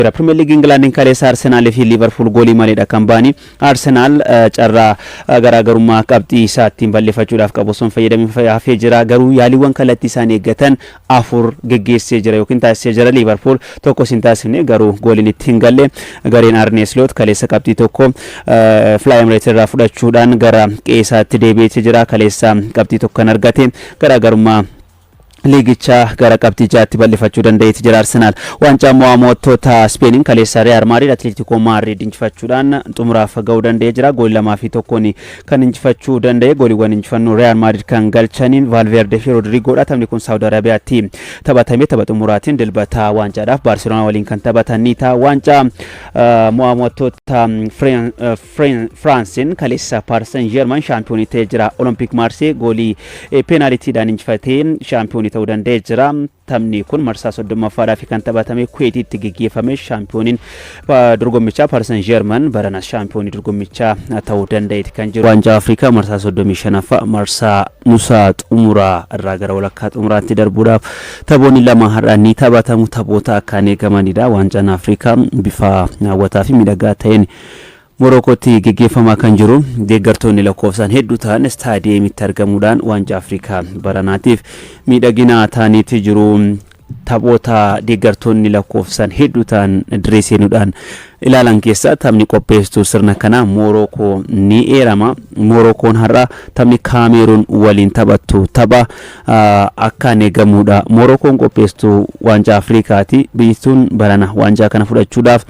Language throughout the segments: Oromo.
Pirimeer Liigii Ingilaandiin kaleessa Arsenaalii fi Liivarpuul goolii maleedha kan ba'anii. Arsenaal carraa garaagarummaa qabxii isaa ittiin bal'ifachuudhaaf qabu osoo hin fayyadamin hafee jira. Garuu yaaliiwwan kallattii isaan eeggatan afur geggeessee jira yookiin taasisee jira. Liivarpuul tokkos hin taasifne, garuu gooliin itti hin galle. Gareen Arnee Sloot kaleessa qabxii tokko Fly Emirates irraa fudhachuudhaan gara qe'ee isaatti deebi'eeti jira. Kaleessa qabxii tokko kan argate garaagarummaa liigichaa gara qabxii 6tti bal'ifachuu danda'eeti jira Arsenaal. Waancaa mo'aa mo'attoota Ispeeniin kaleessa Real Madrid Atleetiikoo Maadriid injifachuudhaan xumuraaf ga'uu danda'ee jira. Goolii 2 fi 1n kan injifachuu danda'e. Gooliiwwan injifannoo Real Madrid kan galchaniin Valverde fi Rodrigoodha. Taphni kun Saawud Arabiyaatti taphatame. Tapha xumuraatiin Dilbataa waancaadhaaf Baarseloonaa waliin kan taphatan ni ta'a. Waancaa mo'aa mo'attoota Firaansiin kaleessa Paris Saint-Germain shaampiyoonii ta'ee jira. Olympique Marseille goolii peenaalitiidhaan injifatee shaampiyoonii ta'uu danda'ee jira. Taphni kun marsaa 30ffaadhaaf kan taphatame Kuweetitti geggeeffame. Shaampiyooniin dorgommichaa Paris Saint-Germain baranas shaampiyoonii dorgommichaa ta'uu danda'eeti kan jiru. Waancaa Afrikaa marsaa 35ffaa marsaa nusaa xumuraa irraa gara walakkaa xumuraatti darbuudhaaf taphoonni lama har'a ni taphatamu. Taphoota akkaan eegamanidha. Waancaan Afrikaa bifa hawwataa fi miidhagaa ta'een Morokootti geggeeffamaa kan jiru, deeggartoonni lakkoofsaan hedduu ta'an istaadiyeemitti argamuudhaan waancaa Afrikaa baranaatiif miidhagina ta'aniiti jiru. Taphoota deeggartoonni lakkoofsaan hedduu ta'an dirree seenuudhaan ilaalan keessaa taphni qopheessituu sirna kanaa Moorokoo ni eerama. Moorokoon har'a taphni Kaameeruun waliin taphattu tapha akkaan eegamuudha. Moorokoon qopheessituu waancaa Afrikaati. Biyyi tun barana waancaa kana fudhachuudhaaf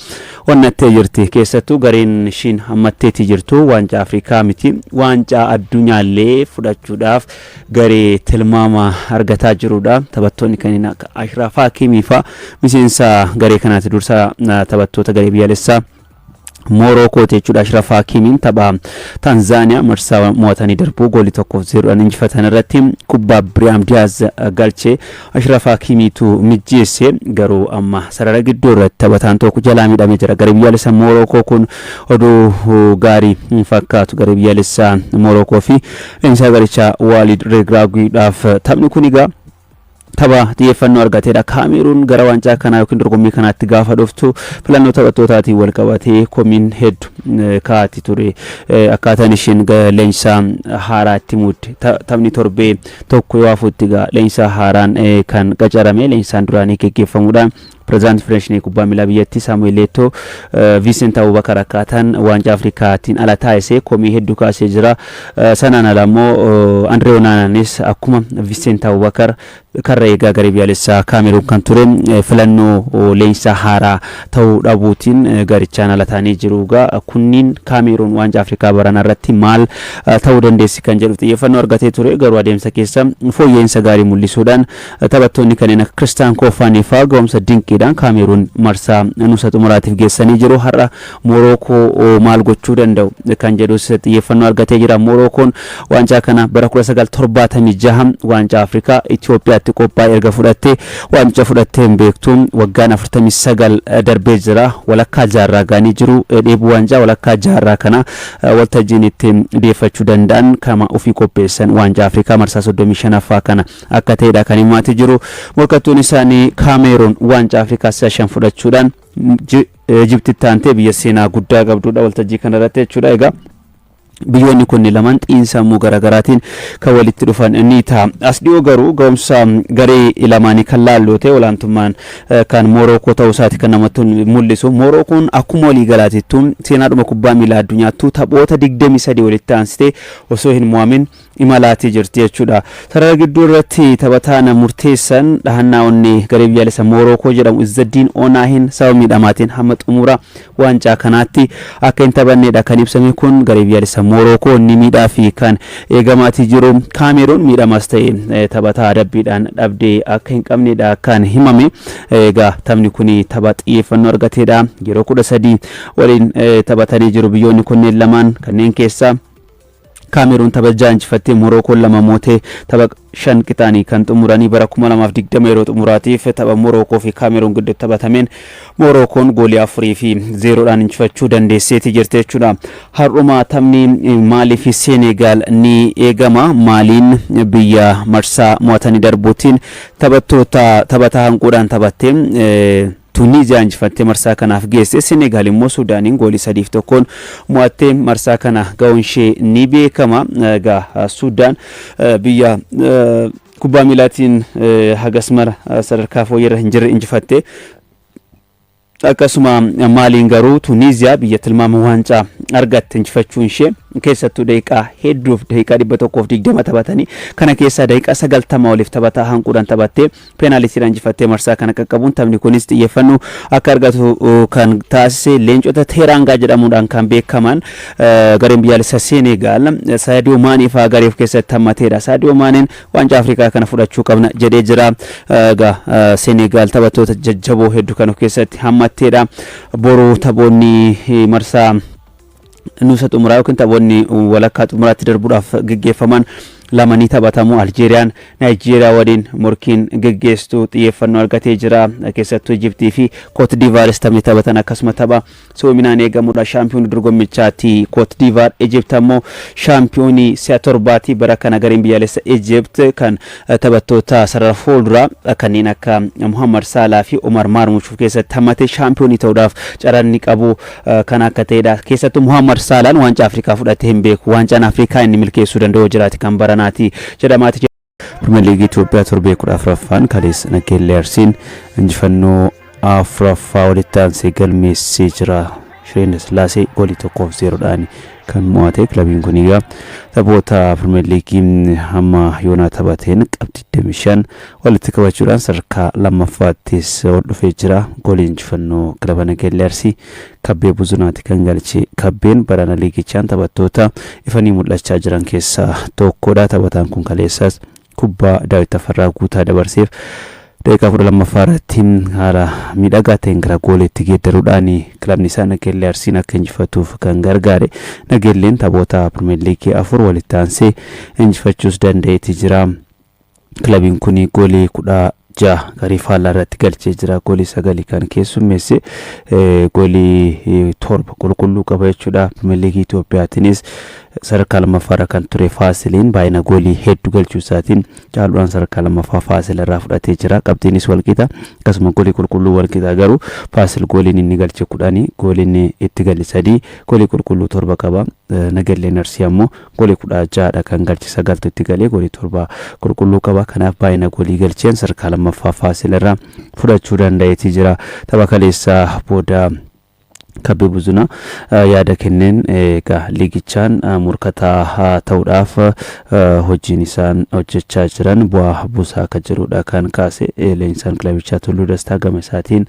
onnattee jirti. Keessattuu gareen ishiin hammatteetii jirtu waancaa Afrikaa miti, waancaa addunyaallee fudhachuudhaaf garee tilmaama argataa jirudha. Taphattoonni kanneen akka Ashraf Hakimii fa'aa miseensa garee kanaati, dursa taphattoota garee biyyaalessaa Moorookooti jechuudha. Ashraf Hakimiin tapha Taanzaaniyaa marsaa mo'atanii darbuu goolii 1-0dhaan injifatan irratti kubbaa Biriyaam Diyaaz galchee Ashraf Hakimiitu mijjeesse. Garuu amma sarara gidduu irratti taphataan tokko jalaa miidhamee jira. Garee biyyaalessaa Moorookoo kun oduu gaarii hin fakkaatu garee biyyaalessaa Moorookoo fi leenjisaa garichaa Waalid Regraaguudhaaf. Taphni kun egaa tapha xiyyeeffannoo argateedha. Kaameruun gara waancaa kanaa yookiin dorgommii kanaatti gaafa dhuftu filannoo taphattootaatiin wal qabatee komiin hedduu kaa'ati ture. Akkaataan isheen leenjisaa haaraa itti muudde, taphni torbee tokko yoo hafutti egaa leenjisaa haaraan kan qacarame, leenjisaan duraanii geggeeffamuudhaan, pirezidaantii Federeeshinii Kubbaa Miilaa biyyattii Saamu'eel Leettoo Viinsent Abubakar akkaataan waancaa Afrikaatiin ala taasise komii hedduu kaasee jira. Sanaan ala immoo Andree Onaanaanis akkuma Viinsent Abubakar karra eegaa garee biyyaalessaa Kaameruun kan ture filannoo leenjisaa haaraa ta'uu dhabuutiin garichaan ala ta'anii jiru. Egaa kunniin Kaameruun waancaa Afrikaa baranaa irratti maal ta'uu dandeessi kan jedhu xiyyeeffannoo argatee ture. Garuu adeemsa keessa fooyya'insa gaarii mul'isuudhaan taphattoonni kanneen akka Kiristaan Koofaanii fa'aa ga'umsa dinqiidhaan Kaameruun marsaa nuusa xumuraatiif geessanii jiru. Har'a Morookoo maal gochuu danda'u kan jedhus xiyyeeffannoo argatee jira. Morookoon waancaa kana bara 1976 waancaa Afrikaa Itoophiyaatti qophaa'e erga fudhattee waancaa fudhattee hin beektu. Waggaan 49 darbee jira. Walakkaa jaarraa ga'anii jiru. Dheebuu waancaa walakkaa jaarraa kana waltajjiin itti deeffachuu danda'an kama ofii qopheessan waancaa Afrikaa marsaa 35ffaa kana akka ta'edha kan himaati jiru. Morkattuun isaanii Kaameeruun waancaa Afrikaa si'a shan fudhachuudhaan Ijiptitti aantee biyya seenaa guddaa qabdudha waltajjii kanarratti jechuudha. Egaa biyyoonni kunni lamaan xiinsammuu garaagaraatiin kan walitti dhufan ni ta'a. As dhiyoo garuu ga'umsa garee lamaanii kan laallu ta'e, olaantummaan kan Moorookoo ta'uu isaati kan namatti mul'isu. Moorookoon akkuma waliigalaatittuu seenaadhuma kubbaa miilaa addunyaattuu taphoota 23 walitti aansitee osoo hin mo'amin imalaatii jirti jechuudha. Sarara gidduu irratti taphataan murteessan dhahannaa onnee garee biyyaalessa Moorookoo jedhamu Izzaddiin Onaahin sababa miidhamaatiin hamma xumura waancaa kanaatti akka hin taphanneedha kan ibsame. Kun garee biyyaalessa Moorookoo ni miidhaa fi kan eegamaatii jiru. Kaameruun miidhamaas ta'e taphataa adabbiidhaan dhabdee akka hin qabneedha kan himame. Egaa taphni kun tapha xiyyeeffannoo argateedha. Yeroo 13 waliin taphatanii jiru biyyoonni kunneen lamaan. Kanneen keessaa Kaameruun tapha ja'a injifattee, Morookoon lama mootee, tapha shan qixaanii kan xumuranii. Bara 2020 yeroo xumuraatiif tapha Morookoo fi Kaameruun gidduutti taphatameen Morookoon goolii 4 fi 0dhaan injifachuu dandeesseeti jirti jechuudha. Har'uma taphni Maalii fi Seenegaal ni eegama. Maaliin biyya marsaa mo'atanii darbuutiin taphattoota taphataa hanquudhaan taphattee Tuuniiziyaa injifattee marsaa kanaaf geesse. Senegaal immoo Suudaaniin goolii 3-1n mo'attee marsaa kana ga'uun ishee ni beekama. Egaa Suudaan biyya kubbaa miilaatiin hagas mara sadarkaa fooyyarra hin jirre injifatte. Akkasuma Maaliin garuu Tuuniiziyaa biyya tilmaama waancaa argatte injifachuun ishee, keessattuu daqiiqaa hedduuf, daqiiqaa 120 taphatanii kana keessaa daqiiqaa 90 oliif taphataa hanquudhaan taphattee, peenaalitiidhaan injifattee marsaa kana qaqqabuun, taphni kunis xiyyeeffannoo akka argatu kan taasise, leencota Teeraangaa jedhamuudhaan kan beekaman gareen biyyaalessaa Seenegaal Saadiyoo Maanii fa'aa garee of keessatti hammateedha. Saadiyoo Maaniin waancaa Afrikaa kana fudhachuu qabna jedhee jira. Egaa Seenegaal taphattoota jajjaboo hedduu kan of keessatti hammatteedha. Boruu taphoonni marsaa nuusa xumuraa yookiin taphoonni walakkaa xumuraatti darbuudhaaf geggeeffaman lama ni taphatamu. Aljeeriyaan Naayijeeriyaa waliin morkiin geggeessitu xiyyeeffannoo argatee jira. Keessattuu Ijiptii fi Koot Diivaaris taphni taphatan akkasuma tapha si'oominaan eegamudha. Shaampiyoonii dorgommichaati Koot Diivaar. Ijipt ammoo shaampiyoonii si'a torbaati. Bara kana gareen biyyaalessa Ijipt kan taphattoota sarara fuulduraa kanneen akka Muhammad Saalaa fi Omar Maarmush of keessatti hammatee shaampiyoonii ta'uudhaaf carraa qabu kan akka ta'edha. Keessattuu Muhammad Saalaan waancaa Afrikaa fudhatee hin beeku. Waancaan Afrikaa inni milkeessuu danda'u jiraate kan baranaati jedhamaati. Pirimeer Liigii Itoophiyaa torbee 14ffaan kaleessa Nageellee Arsiin injifannoo afuraffaa walitti aansee galmeessee jira. Shireen Sillaasee goolii 1-0dhaan kan mo'ate kilabiin kun egaa taphoota Pirimeer Liigii hamma yoonaa taphateen qabxii 25 walitti qabachuudhaan sadarkaa lammaffaattis ol dhufee jira. Goolii injifannoo kilaba Nageellee Arsii Kabbee Buzunaati kan galche. Kabbeen barana liigichaan taphattoota ifanii mul'achaa jiran keessaa tokkodha. Taphataan kun kaleessas kubbaa Daawit Tafarraa Guutaa dabarseef daqiiqaa 12ffaa irratti haala miidhagaa ta'een gara gooliitti geeddaruudhaan kilabni isaa Nageellee Arsiin akka injifatuuf kan gargaare. Nageelleen taphoota Pirimeer Liigii afur walitti aansee injifachuus danda'eeti jira. Kilabiin kun goolii 16 garee faallaa irratti galchee jira. Goolii sagali kan keessummeesse, goolii torba qulqulluu qaba jechuudha. Pirimeer Liigii Itoophiyaatiinis sadarkaa lammaffaarra kan ture Faasiliin baay'ina goolii hedduu galchuu isaatiin caaluudhaan sadarkaa lammaffaa Faasil irraa fudhatee jira. Qabxiinis walqixa, akkasuma goolii qulqulluu walqixa, garuu Faasil gooliin inni galche 10, gooliin itti gale sadii, goolii qulqulluu torba qaba. Nagalleen Arsii ammoo goolii 16dha kan galche, sagaltu itti galee, goolii torba qulqulluu qaba. Kanaaf baay'ina goolii galcheen sadarkaa lammaffaa Faasil irraa fudhachuu danda'eeti jira. Tapha kaleessaa booda Kabbee Buzuna yaada kenneen, egaa liigichaan morkataa ta'uudhaaf hojiin isaan hojjechaa jiran bu'aa buusaa akka jirudha kan kaase. Leenjisaan kilabichaa Tulluu Dastaa gama isaatiin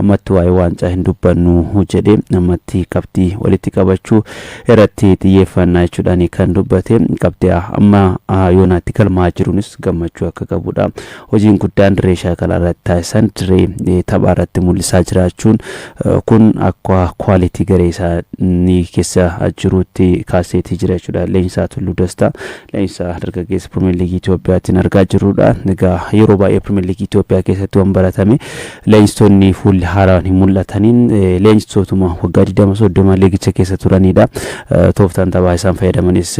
ammatti waa'ee waancaa hin dubbannu jedhee, ammatti qabxii walitti qabachuu irratti xiyyeeffannaa jechuudhaan kan dubbate. Qabxii amma yoonaatti galmaa jiruunis gammachuu akka qabudha. Hojiin guddaan dirree shaakalaa irratti taasisan dirree taphaa irratti mul'isaa jiraachuun kun akka quality garee isaanii keessa jirutti kaaseetii jira jechuudha. Leenjisaa Tulluu Dastaa leenjisaa dargaggeessa Pirimeer Liigii Itoophiyaatiin argaa jirrudha. Egaa yeroo baay'ee Pirimeer Liigii Itoophiyaa keessatti waan baratame, leenjistoonni fuulli haaraan hin mul'ataniin leenjistootuma waggaa 20 30 liigicha keessa turanidha. Tooftaan taphaa isaan fayyadamanis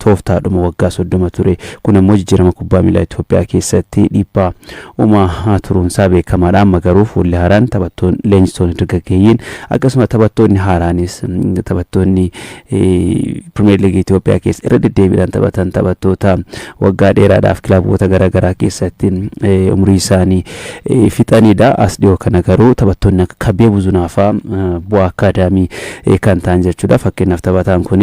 tooftaadhuma waggaa 30 ture. Kun immoo jijjiirama kubbaa miilaa Itoophiyaa keessatti dhiibbaa uumaa turuunsaa beekamaadha. Amma garuu fuulli haaraan, taphattoonni, leenjistoonni dargaggeeyyiin, akkasuma taphattoonni haaraanis, taphattoonni Pirimeer Liigii Itoophiyaa keessa irra deddeebiidhaan taphatan, taphattoota waggaa dheeraadhaaf kilaboota garaagaraa keessatti umurii isaanii fixanidha. As dhiyoo kana garuu taphattoonni akka Kabbee Buzunaa fa'aa bu'aa akkaadaamii kan ta'an jechuudha. Fakkeenyaaf, taphataan kun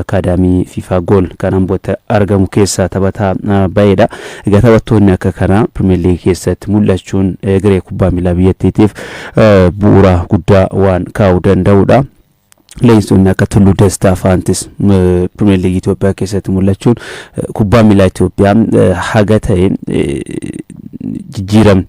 akkaadaamii FIFA Goal kan Ambootti argamu keessaa taphataa ba'edha. Egaa taphattoonni akka kanaa Pirimeer Liigii keessatti mul'achuun garee kubbaa miilaa biyyattiitiif bu'uura guddaa waan kaa'uu danda'udha. Leenjistoonni akka Tulluu Dastaa fa'aantis Pirimeer Liigii Itoophiyaa keessatti mul'achuun kubbaa miilaa Itoophiyaa haga ta'e jijjiiramni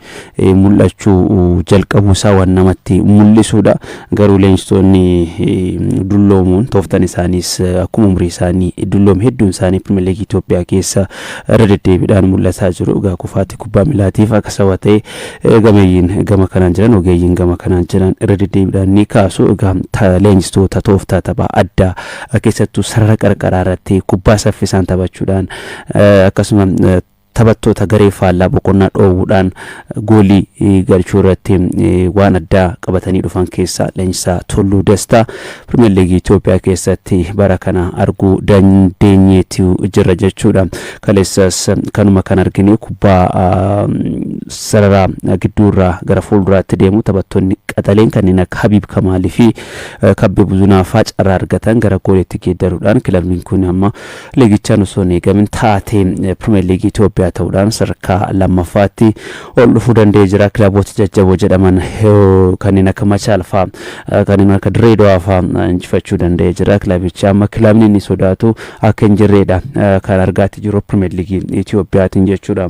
mul'achuu jalqabuu isaa waan namatti mul'isudha. Garuu leenjistoonni dulloomuun tooftan isaaniis akkuma umurii isaanii dulloome hedduun isaanii Pirimeer Liigii Itoophiyaa keessa irra deddeebiidhaan mul'ataa jiru. Egaa kufaatii kubbaa miilaatiif akka sababa ta'e gameeyyiin gama kanaan jiran, ogeeyyiin gama kanaan jiran irra deddeebiidhaan ni kaasu. Egaa leenjistoota tooftaa taphaa addaa, keessattuu sarara qarqaraa irratti kubbaa saffisaan taphachuudhaan, akkasuma Taphattoota garee faallaa boqonnaa dhoowwuudhaan goolii galchuu irratti waan addaa qabatanii dhufan keessaa leenjisaa Tulluu Dastaa Pirimeer Liigii Itoophiyaa keessatti bara kana arguu dandeenyeetu jirra jechuudha. Kaleessas kanuma kan argine, kubbaa sarara gidduurraa gara fuulduraatti deemu taphattoonni qaxaleen kanneen akka Habiib Kamaalii fi Kabbee Buzunaa fa'aa carraa argatan gara gooliitti geeddaruudhaan kilabni kun amma liigichaan osoo hin eegamin taatee Pirimeer Liigii Itoophiyaa ta'uudhaan sadarkaa lammaffaatti ol dhufuu danda'ee jira. Kilaboota jajjaboo jedhaman kanneen akka Machaal fa'aa, kanneen akka Dirree Dawaa fa'aa injifachuu danda'ee jira. Kilabichi amma kilabni inni sodaatu akka hin jirredha kan argaatti jiru Pirimeer Liigii Itoophiyaatiin jechuudha.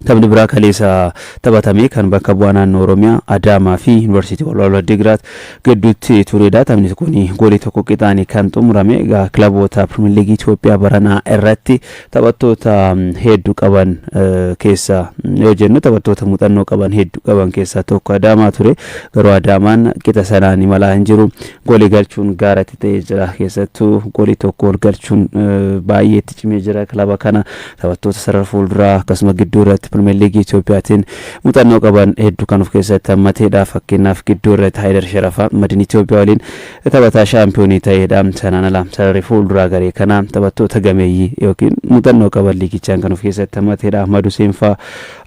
Taphni biraa kaleessa taphatame kan bakka bu'aa naannoo Oromiyaa Adaamaa fi Yuunivarsiitii Walwaaloo Addigiraat gidduutti turedha. Taphni kun goolii tokko qixaanii kan xumurame. Egaa kilaboota Pirimeer Liigii Itoophiyaa baranaa irratti taphattoota hedduu qaban keessa yoo jennu, taphattoota muuxannoo qaban hedduu qaban keessaa tokko Adaamaa ture. Garuu Adaamaan qixa sanaan imalaa hin jiru. Goolii galchuun gaaratti ta'ee jira. Keessattuu goolii tokko ol galchuun baay'ee itti cimee jira. Kilaba kana taphattoota sarara fuulduraa akkasuma gidduu irratti Pirimeer Liigii Itoophiyaatiin muuxannoo qaban hedduu kan of keessatti hammateedha. Fakkeenyaaf, gidduu irratti Haayidar Sharafaa Madin Itoophiyaa waliin taphataa shaampiyoonii ta'edha. Sanaan ala sararri fuulduraa garee kanaa taphattoota gameeyyii yookiin muuxannoo qaban liigichaan kan of keessatti hammateedha. Ahmad Hussein fa'aa,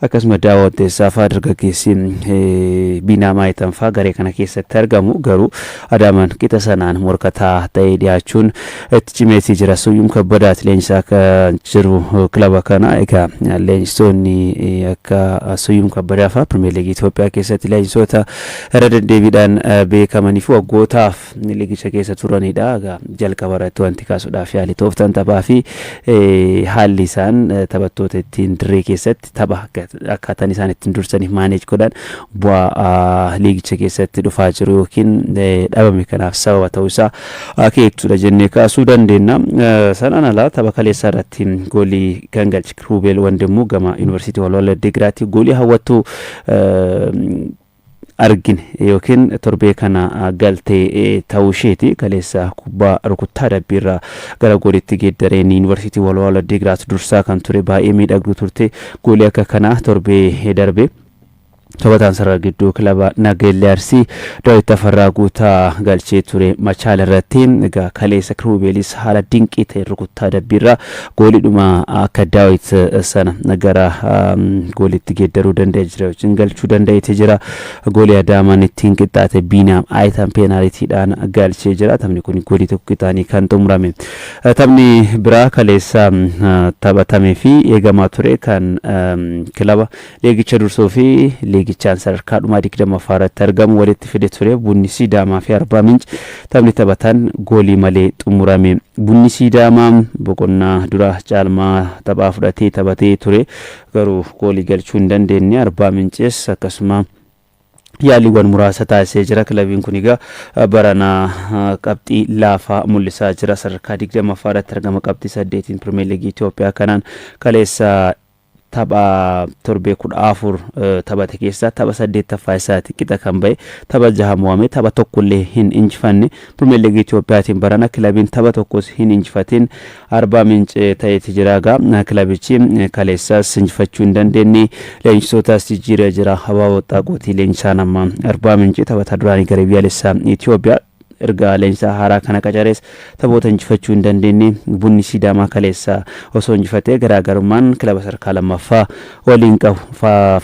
akkasuma Daawwat Teessaa fa'aa, dargaggeessi Biinaa Maayitan fa'aa garee kana keessatti argamu. Garuu Adaamaan qixa sanaan morkataa ta'ee dhiyaachuun itti cimeetii jira. Suyyum Kabbadaati leenjisaa kan jiru kilaba kana. Egaa leenjistoonni akka Suyyum Kabbadaa fa'aa Pirimeer Liigii Itoophiyaa keessatti leenjistoota irra deddeebiidhaan beekamanii fi waggootaaf liigicha keessa turanidha. Egaa jalqaba irratti wanti kaasuudhaaf yaali tooftaan taphaa fi haalli isaan taphattoota ittiin dirree keessatti tapha akkaataan isaan ittiin dursaniif manage godhan bu'aa liigicha keessatti dhufaa jiru yookiin dhabame kanaaf sababa ta'uu isaa akeektudha jennee kaasuu dandeenya. Sanaan alaa tapha kaleessaa irratti goolii kan galche Kiruubeel Wandimuu gama Yuunivarsiitii Walwaaloo Addigiraatti goolii hawwattuu argine yookiin torbee kana galtee ta'uu isheeti. Kaleessa kubbaa rukuttaa dabbiirraa gara goolitti geeddareen Yuunivarsiitii Walwaaloo Addigiraat dursaa kan ture, baay'ee miidhagduu turte. Goolii akka kanaa torbee darbe taphataan sarara gidduu kilaba Nageellee Arsii Daawit Tafarraa Guutaa galchee ture Machaal irratti. Egaa kaleessa Kiruubeelis haala dinqii ta'e rukuttaa dabbiirraa gooliidhuma akka Daawit sana gara goolitti geeddaruu danda'e jira yookiin galchuu danda'eeti jira. Goolii Adaamaan ittiin qixxaate Biinaam Aayitaan peenaalitiidhaan galchee jira. Taphni kun goolii tokko qixaanii kan xumurame. Taphni biraa kaleessa taphatamee fi eegamaa ture kan kilaba liigicha dursuu fi liigichaan sadarkaa dhumaa 20ffaa irratti argamu walitti fide ture. Bunni Sidaamaa fi Arbaa Minch taphni taphatan goolii malee xumurame. Bunni Sidaamaa boqonnaa dura caalmaa taphaa fudhatee taphatee ture, garuu goolii galchuu hin dandeenye. Arbaa Mincis akkasuma yaaliiwwan muraasa taasisee jira. Kilabiin kun egaa barana qabxii laafaa mul'isaa jira. Sadarkaa 20ffaa irratti argama qabxii 8n Pirimeer Liigii Itoophiyaa kanaan. Kaleessa tapha torbee 14 taphate keessaa tapha saddeettaffaa isaati qixa kan ba'e. Tapha jaha mo'ame, tapha tokkollee hin injifanne. Pirimeer Liigii Itoophiyaatiin barana kilabiin tapha tokkos hin injifatin Arbaa Minc ta'eeti jira. Egaa kilabichi kaleessas injifachuu hin dandeenye, leenjisootaas jijjiiree jira. Habaaboo Xaaqootii leenjisaan amma Arbaa Minci, taphataa duraanii garee biyyaalessaa Itoophiyaa, erga leenjisaa haaraa kana qacarees taphoota injifachuu hin dandeenye. Bunni Sidaamaa kaleessa osoo injifatee garaagarummaan kilaba sadarkaa lammaffaa waliin qabu,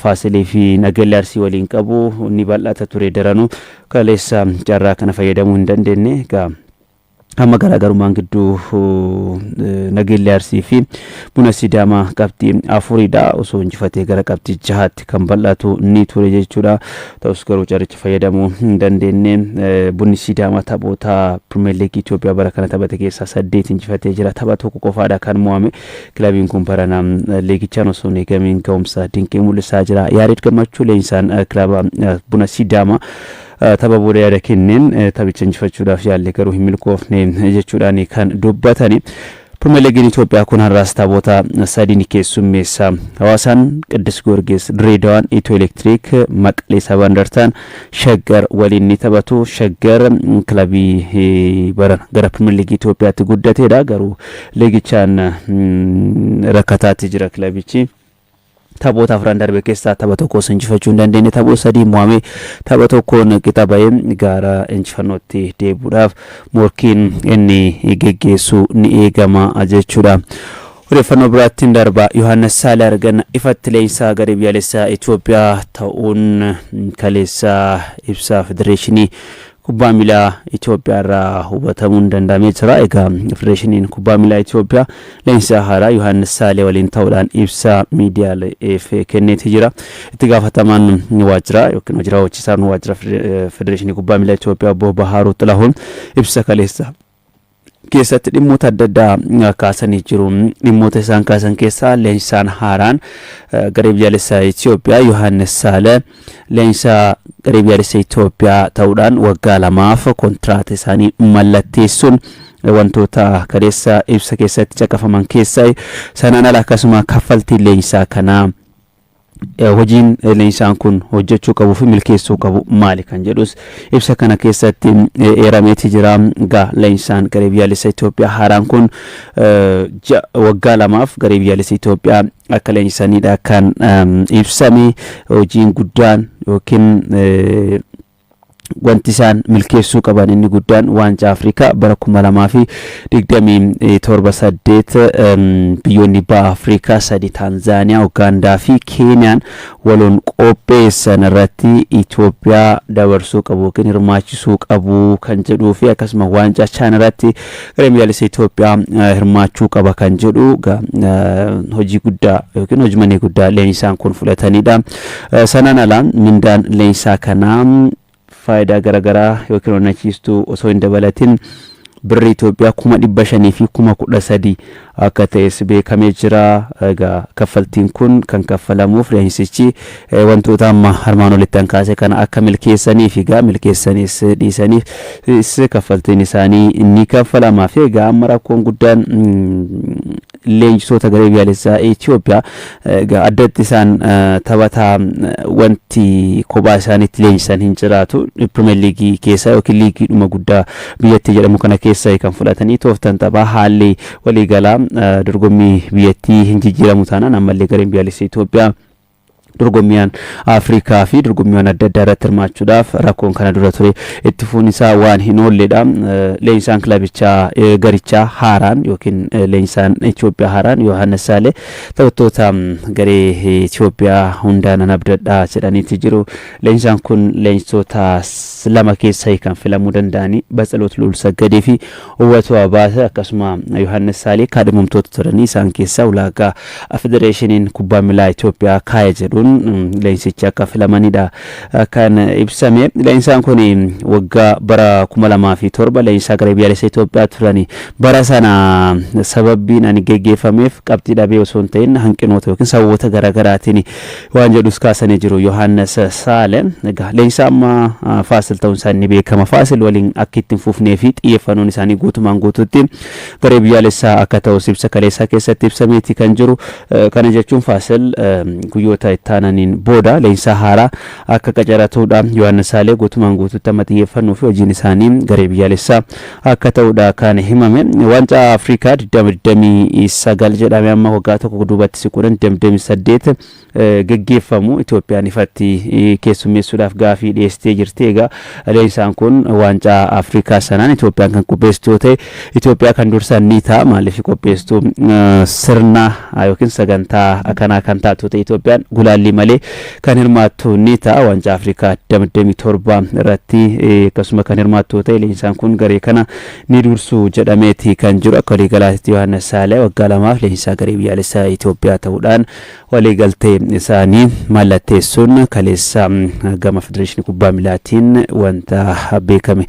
Faasilii fi Nageellee Arsii waliin qabu, ni bal'ata ture. Daranuu kaleessa carraa kana fayyadamuu hin dandeenye. Egaa amma garaagarummaan gidduu Nageellee Arsii fi Buna Sidaamaa qabxii afuridha. Osoo injifatee gara qabxii jahaatti kan bal'atu ni ture jechuudha. Ta'us garuu carricha fayyadamuu hin dandeenye. Bunni Sidaamaa taphoota Pirimeer Liigii Itoophiyaa bara kana taphate keessaa saddeet injifatee jira. Tapha tokko qofaadha kan mo'ame. Kilabiin kun barana liigichaan osoo hin eegamiin ga'umsa dinqii mul'isaa jira. Yaareed Gammachuu leenjisaan kilaba Buna Sidaamaa tapha booda yaada kenneen, taphicha injifachuudhaaf yaalle garuu hin milkoofne jechuudhaan kan dubbatani. Pirimeer Liigiin Itoophiyaa kun har'aas taphoota sadii ni keessummeessa. Hawaasaan Qiddus Goorgis, Direedawaan Itiyoo Elektiriik, Maqalee Saba Indartaan Shaggar waliin ni taphatu. Shaggar kilabii barana gara Pirimeer Liigii Itoophiyaatti guddateedha. Garuu liigichaan rakkataatti jira kilabichi. Taphoota afran darbe keessaa tapha tokkos injifachuu hin dandeenye. Taphoota sadii mo'amee, tapha tokkoon qixa bahee gara injifannootti deebi'uudhaaf morkiin inni geggeessu ni eegama jechuudha. Odeeffannoo biraattiin darba. Yohaannis Saalee argan ifatti leenjisaa garee biyyaalessaa Itoophiyaa ta'uun kaleessa ibsa federeeshinii kubbaa miilaa Itoophiyaa irraa hubatamuun danda'amee jira. Egaa federeeshiniin kubbaa miilaa Itoophiyaa leenjisaa haaraa Yohaannis Saalee waliin ta'uudhaan ibsa miidiyaaleef kenneeti jira. Itti gaafatamaan waajjira yookiin hojii raawwachiisaan waajjira federeeshinii kubbaa miilaa Itoophiyaa, obbo Bahaaruu Xilahuun, ibsa kaleessa keessatti dhimmoota adda addaa kaasanii jiru. Dhimmoota isaan kaasan keessaa leenjisaan haaraan garee biyyaalessaa Itoophiyaa Yohaannis Saalee leenjisaa garee biyyaalessaa Itoophiyaa ta'uudhaan waggaa 2f kontiraata isaanii mallatteessuun wantoota kaleessa ibsa keessatti caqafaman keessaa. Sanaan ala akkasuma kaffaltiin leenjisaa kanaa, hojiin leenjisaan kun hojjechuu qabuu fi milkeessuu qabu maali kan jedhus ibsa kana keessatti eerameeti jira. Egaa leenjisaan garee biyyaalessaa Itoophiyaa haaraan kun waggaa 2f garee biyyaalessaa Itoophiyaa akka leenjisanidha kan ibsame. Hojiin guddaan yookiin wanti isaan milkeessuu qaban inni guddaan waancaa Afrikaa bara 2027 8 biyyoonni baha Afrikaa sadi, Taanzaaniyaa, Ugaandaa fi Keeniyaan waloon qopheessan irratti Itoophiyaa dabarsuu qabu yookiin hirmaachisuu qabu kan jedhuu fi akkasuma waancaa chaan irratti gareen biyyaalessa Itoophiyaa hirmaachuu qaba kan jedhu hojii guddaa yookiin hojii manee guddaa leenjisaan kun fudhatanidha. Sanaan alaa mindaan leenjisaa kanaa faayidaa garaagaraa yookiin onnachiistuu osoo hin dabalatin birrii Itoophiyaa 513,000 akka ta'es beekamee jira. Egaa kaffaltiin kun kan kaffalamuuf leenjisichi wantoota amma armaan olitti an kaase kana akka milkeessaniif. Egaa milkeessaniis dhiisaniif kaffaltiin isaanii ni kaffalamaa fi egaa amma rakkoon guddaan leenjisoota garee biyyaalessaa Itoophiyaa, egaa addatti isaan taphataa wanti kophaa isaaniitti leenjisan hin jiraatu. Pirimeer Liigii keessa yookiin liigiidhuma guddaa biyyattii jedhamu kana keessa kan fudhatanii tooftan taphaa haalli waliigalaa dorgommii biyyattii hin jijjiiramu taanaan, ammallee gareen biyyaalessaa Itoophiyaa dorgommiiwwan Afrikaa fi dorgommiiwwan adda addaa irratti hirmaachuudhaaf rakkoon kana dura ture itti fufuun isaa waan hin oolledha. Leenjisaan kilabichaa garichaa haaraan yookiin leenjisaan Itoophiyaa haaraan Yohaannis Saalee taphattoota garee Itoophiyaa hundaan nan abdadha jedhaniiti jiru. Leenjisaan kun leenjisoota lama keessaa kan filamuu danda'anii, Batsaloot Luulsaggadee fi Uwwatu Abaate, akkasuma Yohaannis Saalee kaadhimamtoota turanii, isaan keessaa ulaagaa federeeshiniin kubbaa miilaa Itoophiyaa kaa'e jedhuun leenjisichi akka filamanidha kan ibsame. Leenjisaan kun waggaa bara 2007 leenjisaa garee biyyaalessa Itoophiyaa turani. Bara sana sababbiin ani geggeeffameef qabxii dhabee osoo hin ta'in hanqinoota yookiin sababoota garaagaraatiin waan jedhus kaasanii jiru Yohaannis Saale. Egaa leenjisaa amma Faasil ta'uun isaa ni beekama. Faasil waliin akka itti hin fufnee fi xiyyeeffannoon isaanii guutumaan guutuutti garee biyyaalessaa akka ta'us ibsa kaleessaa keessatti ibsameeti kan jiru. Kana jechuun Faasil guyyoota itti aananiin booda leenjisaa haaraa akka qacaratudha. Yohaannis Saalee guutumaan guutuutti amma xiyyeeffannoo fi hojiin isaanii garee biyyaalessaa akka ta'udha kan himame. Waancaa Afrikaa 2029 jedhame amma waggaa tokko duubatti siquudhaan 2028 geggeeffamu Itoophiyaan ifatti keessummeessuudhaaf gaafii dhiyeessitee jirti. Egaa leenjisaan kun waancaa Afrikaa sanaan Itoophiyaan kan qopheessitu yoo ta'e, Itoophiyaa kan dursan ni ta'a. Maaliif qopheessitu sirna yookiin sagantaa kanaa kan taatu ta'e, Itoophiyaan gulaallii malee kan hirmaattu ni ta'a. Waancaa Afrikaa 27 irratti akkasuma kan hirmaattu ta'e, leenjisaan kun garee kana ni dursu jedhameeti kan jiru. Akka waliigalaatti Yohaannis Saalee waggaa 2f leenjisaa garee biyyaalessaa Itoophiyaa ta'uudhaan waliigaltee isaanii mallatteessuun kaleessa gama federeeshinii kubbaa miilaatiin wanta beekame.